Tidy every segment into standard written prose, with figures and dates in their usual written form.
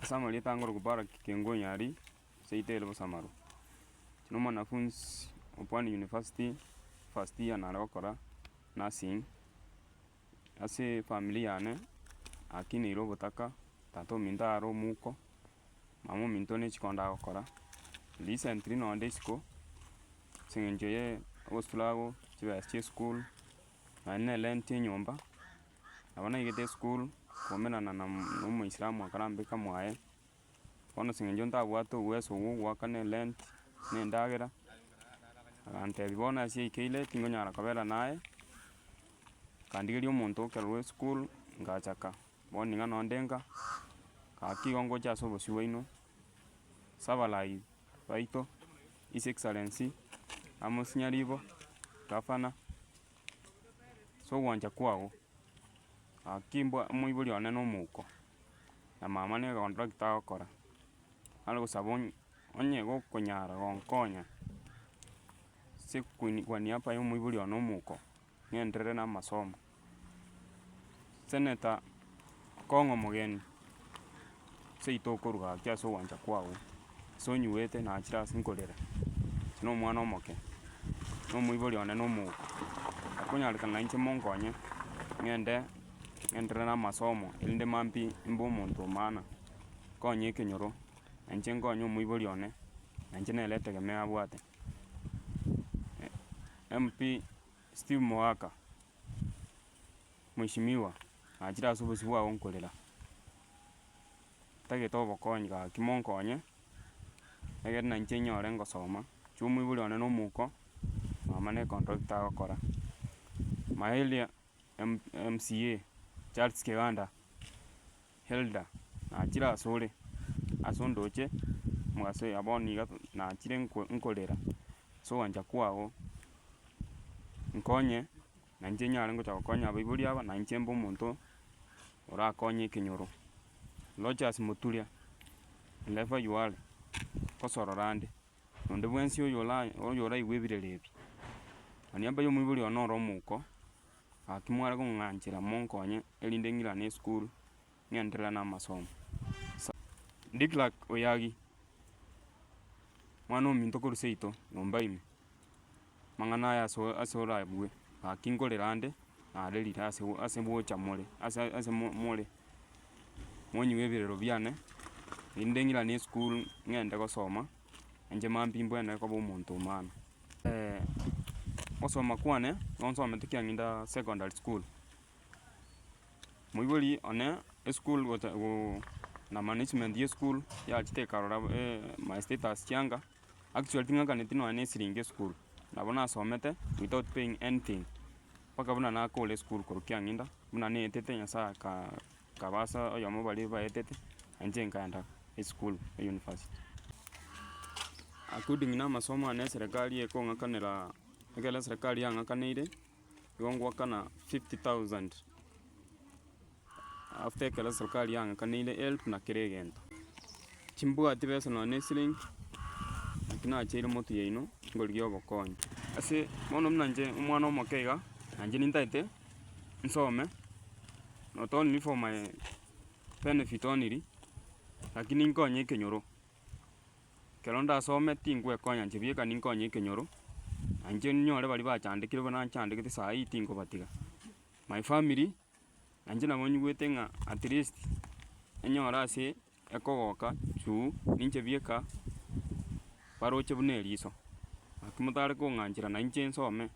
Ase amarieta angorokwa Barrack Kengo Onyari, seito ere Bosamaro. Inche na omwanafunzi o Pwani University, first year nare gokora nursing, ase efamiri yane, nakineire obotaka, tata ominto are omouko, mama ominto ne chikondo agokora, recently nonde isiko, ase eng'encho ya ogostruggle, chibesa chia esukuru, nonye na erent ya enyomba, nabo naigete esukuru, nkaumerana na na omoisilamu akarambeka mwaye, bono ase eng'encho ntabwate obuweso obwo goakana erent na endagera, agantebia bono ase yaikeire tingonyara kobera naye, akandigeria omonto okerwa esukuru, ngachaka, bono niga nonde nka, gaki igo ngocha ase obosio bwaino, ase abarai baito, His Excellency Amos Nyaribo, Gavana, ase ogwancha kwago, gaki mbwa omoibori one na omouko, na mama nigo econtract agokora, nare gosaba onye onye gokonyara gonkonya, ase kwa niaba ya omoibori one omouko, ng'enderere na amasomo. Senator Okong'o Omogeni, seito okorwa gaki ase ogwancha kwago, ase onyuete nachire ase nkorera, inche na omwana omoke, na omoibori one na omouko, akonyarekana nainche monkonye, ng'ende ng'enderere na amasomo erinde mambia imbe omonto o maana, nkonye ekenyoro, na inche nkonye omoibori one, na inche nere etegemeo abwate. MP Steve Mogaka, Mheshimiwa, nachire ase obosio bwao nkorera, ntagete obokonyi gaki monkonye, egere na inche nyore ngosoma, inche omoibori one na omouko, mama na econtract agokora. My area M_C_A Charles Kiganda. Hilda, nachire asore, ase ondoche, omogaso oyo bono iga nachire nko nkorera, ase ogwancha kwago, nkonye, na inche nyare ngocha gokonya abaibori aba, na inche mbe omonto orakonye ekenyoro. Rochas Muturia, wherever you are, nkosorora ande, onde bwensi oyo ora oyo oraigwe ebirero ebi, niaba ya omoibori one ore omouko. Gaki mware kong'anchera monkonye, erinde ng'irane esukuru, ng'enderere namasomo. Diklag Oyagi, mwana ominto korwa seito nyomba ime, amang'ana aya ase ase orabue, gaki nkorera ande, narerire ase ase gocha more ase ase mo more, monywe ebirero biane, erinde ng'irane esukuru ng'ende gosoma, inche mambia mbwenerete koba omonto o maana. Gosoma kwane, nigo nsomete Kiang'inda secondary school, moibori one esukuru gocha go na management ya esukuru yachete ekarora my status chianga, actually ting'akaneti nonya na esiringi esukuru, nabo nasomete without paying anything, mpaka buna nakora esukuru korwa Kiang'inda, buna naetete nyasaye aka akaba ase oyomo baria baetete, na inche nkaenda esukuru eyunifasiti. According na amasomo ane eserekari ekong'akanera, ekero eserekari yang'akaneire, igo ngoakana 50,000 after ekero eserekari yang'akaneire help na kera egento. Timbwati besa nonya na esiringi, naki nacheire motwe yaino ngorigia obokonyi. Ase bono buna inche omwana omoke iga, nainche nintagete nsome, not only for my benefit only, lakini nkonye ekenyoro. Ekero ndasome tingwekonya inche bieka ninkonye ekenyoro, na inche ninyore baria bachandekire buna nchandegete saa hii tinkobatiga. My family, na inche nabo nyigwete ng'a at least, enyore ase ekogoka juu ninche bieka baroche buna eriso. Naki motare kong'anchera na inche nsome,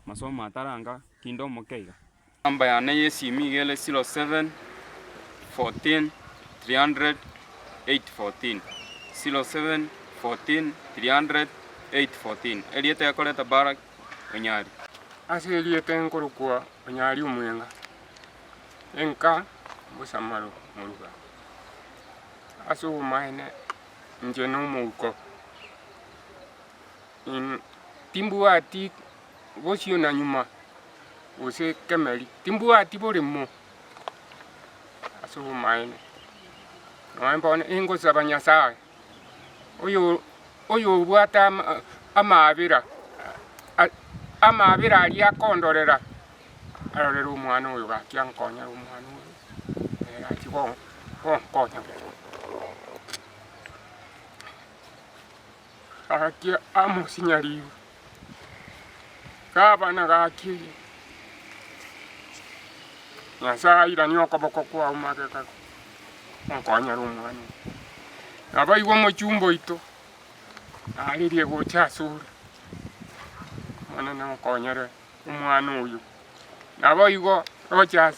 masomo ataranga kinde omoke iga. Enamba yane y'esimi iga ere 07 14 300 814, 07 14 300 814. Erieta ekoreta Barak Onyari. Ase erieta enkorokwa Onyari Omwenga, enka Bosamaro Moruga. Ase obomaene inche nomouko, timbwati bosio na nyuma, gose kemeri, timbwati boremo ase obomaene. Nonya bono ingosaba Nyasaye, oyo oyobwate ama amaabera amaabera aria akondorera, arorere omwana oyo gaki ankonyere omwana oyo, nere achie gonkonya. Gaki Amosi nyariibu, gabana gaki Nyasae airanie okoboko kwao magega onkonyere omwana oyo. Naboigo omochumba oito naririe gocha asore, Omonene onkonyere omwana oyo. Naboigo Rogers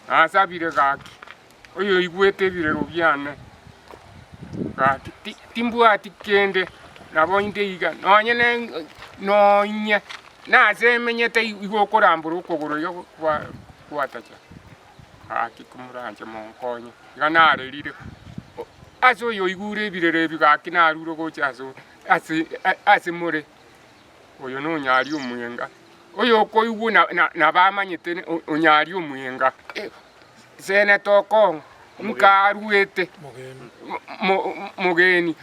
nasabire gaki, oyoigwete ebirero biane, gaki ti- timbwati kende, nabo inde iga, nonye ne nonye nase emenyete igo okorambora okogoro iga kwa gwatacha, gaki komoranche monkonye, iga narerire ase oyoigure ebirero ebi gaki narure gocha ase ase ase more. Oyo nonyaria omwenga, oyokoigwa nabamanyete onyaria omwenga. Seneta Okong'o nkaruete mogeni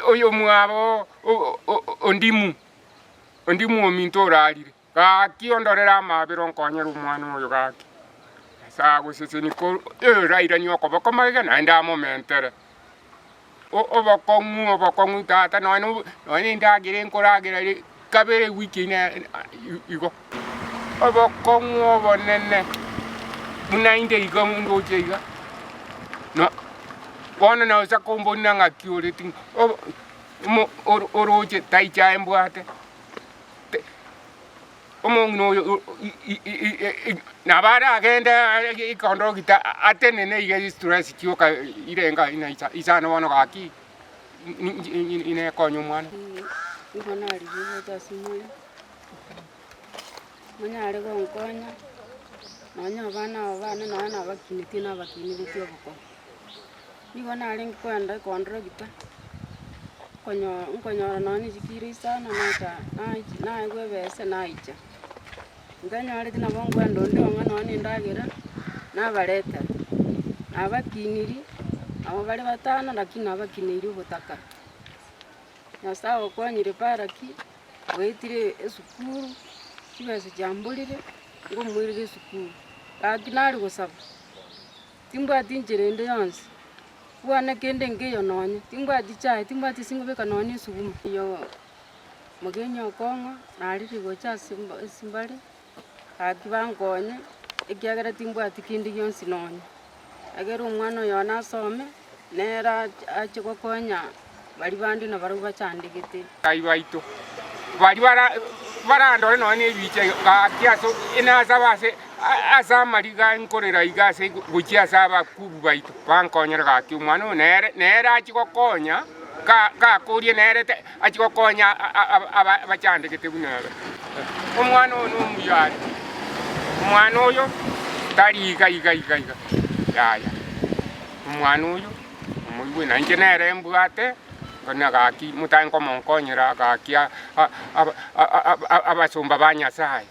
oyomwabo Ondimu, Ondimu ominto orarire, gaki ondorere amabera onkonyere omwana oyo gaki. Nyasae agosesenie korwa orairanie okoboko magega naende amomentere. Obokong'u obokong'u tata nonya na nonya na endagera enkoragera ere kabere ewiki eye na igo. Obokong'u obonene buna inde iga ndoche iga, no bono nosa komboria ng'aki ore ti obo omo oro oroche taichae mbwate. Omong'ina oyo nabo aragende ekondogita atenene iga chistress chioka irenga ina isano bono gaki nekonya omwana. Nigo narigia gocha ase more, monyare gonkonya, nonye abana aba bane nonye nabakinetie nabakineretie obokong'u. Nigo narenge kogenda ekondorogita, nkonyo nkonyora nonye na chikiro isano nacha naichi naegwa ebese naicha. Ntanyoreti nabo nkoenda onde ong'e nonye na endagera, nabaretera. Nabakiniri, nabo bare batano lakini nabakineirie obotaka. Nyasaye okonyire Baraki, oetire esukuru, chibesa chiamborire, nkomoirera esukuru. Gaki nare gosaba. Timbwati inchera ende yonsi, bwane kende nkeiyo nonye, timbwati chaye, timbwati ase nkobeka nonye esuguma. Oyo mogeni okong'a narire gocha ase mba ase mbare, gaki bankonye, ekiagera timbwati kende gionsi nonye. Egere omwana oyo one asome, nere ache ache gokonya baria bande nabarabwo bachandegete. Abarai baito baria bara barandore nonya na ebicha iga, gaki ase nasaba ase ase amariga nkorera iga ase gochia ase abakubu baito, bankonyere gaki omwana oyo nere nere achie gokonya ka gakoria nere te achie gokonya aba abachandegete buna ere. Omwana oyo nomuya are, omwana oyo tari iga iga iga iga yaya, omwana oyo omoigwe na inche nere mbwate. Buna gaki motae nkomonkonyera gaki abasomba ba Nyasae.